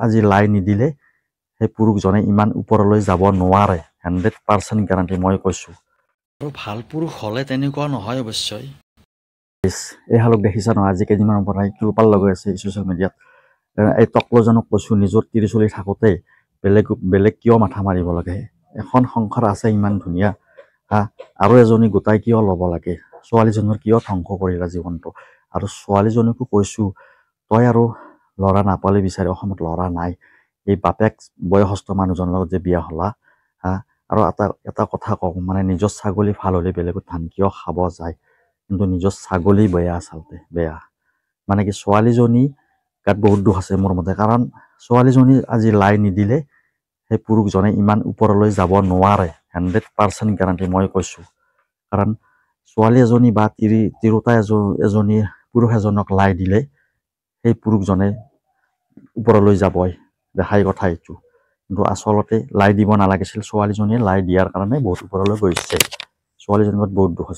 আজি লাই নিদিলে সেই পুৰুষজনে ইমান ওপৰলৈ যাব নোৱাৰে, 100% গেৰাণ্টি মই কৈছোঁ। আৰু ভাল পুৰুষ হ'লে তেনেকুৱা নহয় অৱশ্যই। এই হালক দেখিছা নহয়, আজি কেইদিনমানৰ পৰাই তোলপাল লগাই আছে ছ'চিয়েল মিডিয়াত। এই টকলজনক কৈছোঁ, নিজৰ তিৰি চলি থাকোঁতে বেলেগ বেলেগ কিয় মাথা মাৰিব লাগে? এখন সংসাৰ আছে ইমান ধুনীয়া, হা, আৰু এজনী গোটাই কিয় ল'ব লাগে? ছোৱালীজনীৰ কিয় ধ্বংস কৰিলা জীৱনটো? আৰু ছোৱালীজনীকো কৈছোঁ, তই আৰু ল'ৰা নাপালি বিচাৰি, অসমত ল'ৰা নাই, এই বাপেক বয়সস্থ মানুহজনৰ লগত যে বিয়া হ'লা, হা। আৰু এটা এটা কথা কওঁ, মানে নিজৰ ছাগলী ভাল হ'লে বেলেগত ধান কিয় খাব যায়? কিন্তু নিজৰ ছাগলী বেয়া, আচলতে বেয়া। মানে কি, ছোৱালীজনী গাত বহুত দুখ আছে মোৰ মতে, কাৰণ ছোৱালীজনী আজি লাই নিদিলে সেই পুৰুষজনে ইমান ওপৰলৈ যাব নোৱাৰে, 100% গেৰাণ্টি মই কৈছোঁ। কাৰণ ছোৱালী এজনী বা তিৰি তিৰোতা এজনী পুৰুষ এজনক লাই দিলে সেই পুৰুষজনে ওপৰলৈ যাবই, দেখাই কথা এইটো। কিন্তু আচলতে লাই দিব নালাগিছিল। ছোৱালীজনীয়ে লাই দিয়াৰ কাৰণে বহুত ওপৰলৈ গৈছে। ছোৱালীজনীৰ বহুত দুখ আছে।